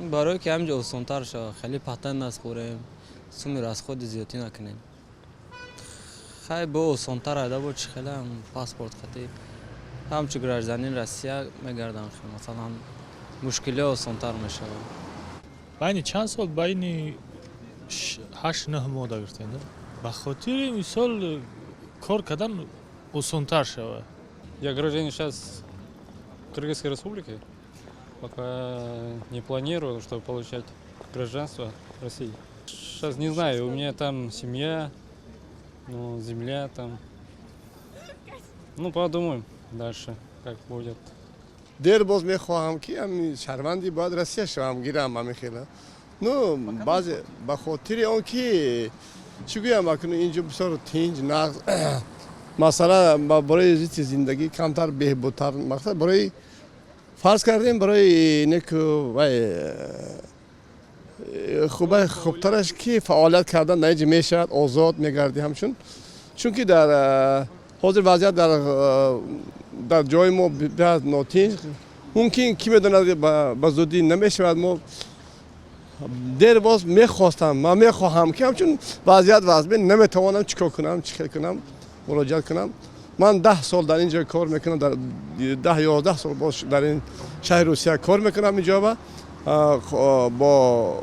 Барое ки ҳамҷо осонтар шавад, хеле патент наспорем, суми расходи зиёдтӣ накунем. Хай, бо осонтар айда бо чӣ хеле ҳам паспорт қатӣ ҳамчу гражданин Россия мегардам, масалан, мушкилиҳо осонтар мешавад. Байни чанд сол, байни 8-9 моҳ гирифтем. Ба хотири мисол кор кардан осонтар шавад. Я гражданин сейчас Кыргызской Республики. Пока не планирую, чтобы получать гражданство России. Сейчас не знаю, у меня там семья, ну, земля там. Ну, подумаем дальше, как будет. Дер боз мехоҳам, ки ами шаҳрванди бояд Россия шавам, гирам ами хела. Ну, баъзе ба хотири он ки, чӣ гӯям, акну инҷо бисёр тинҷ, нағз, масъала барои зисти зиндагӣ камтар беҳбудтар. Мақсад, барои фарз кардем, барои неку вай хуба, хубтараш ки фаъолият кардан дар инҷо мешавад, озод мегардӣ ҳамчун, чунки дар ҳозир вазъият дар ҷои мо беҳад нотинҷ. Мумкин, ки медонад, ба зудӣ намешавад. Мо дер боз мехостам, ман мехоҳам, ки ҳамчун вазъият вазъбин, наметавонам, чӣ кор кунам, чӣ хел кунам, муроҷиат кунам. Ман 10 сол дар ин ҷо кор мекунам, дар 10-11 сол боз дар ин шаҳри Русия кор мекунам. Инҷоба бо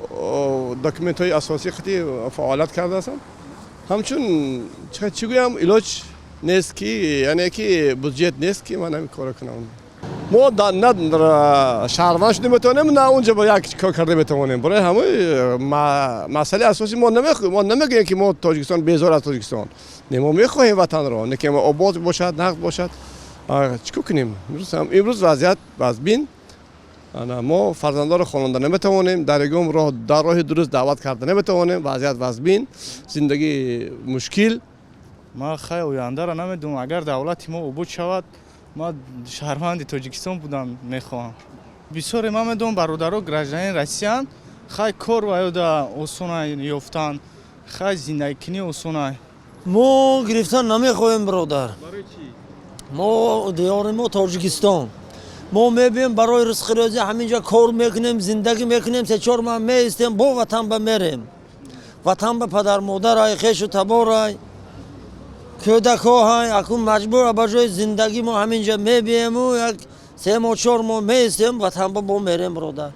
документҳои асосӣ хати фаъолият кардаастам. Ҳамчун чӣ гӯям, илоҷ нест, ки яъне ки буҷет нест, ки ман ҳамин корро кунам. Мо на шаҳрванд шуда метавонем, на унҷа бо як кор карда метавонем. Барои ҳамаи масъалаи асосӣ, мо намегӯем, ки мо Тоҷикистон безор аз Тоҷикистон. Не, мо мехоҳем ватанро, не ки обод бошад, нағз бошад. Чӣ кор кунем? Имрӯз вазъият вазбин. Мо фарзандонро хононда наметавонем, дар ягон роҳ, дар роҳи дуруст даъват карда наметавонем. Вазъият вазбин, зиндагӣ мушкил. Ман хай ояндаро намедонам. Агар давлати мо обод шавад, ман шаҳрванди Тоҷикистон будан мехоҳам. Бисёре ман медонам, бародаро гражданин Россиянд. Хай, кор ваёда осона ёфтан, хай, зиндагикунӣ осона. Мо гирифтан намехоҳем, бародар. Мо диёри мо Тоҷикистон. Мо мебием барои ризқи рӯзӣ, ҳаминҷа кор мекунем, зиндагӣ мекунем, 3-4 моҳ меистем, бо ватан ба мерем. Ватан ба падар модарай, хешу таборай, кӯдакҳоҳай. Акун маҷбур ба ҷои зиндагӣ мо ҳаминҷа мебиему як 3 моҳ, 4 моҳ меистем, ватан ба бо мерем, бародар.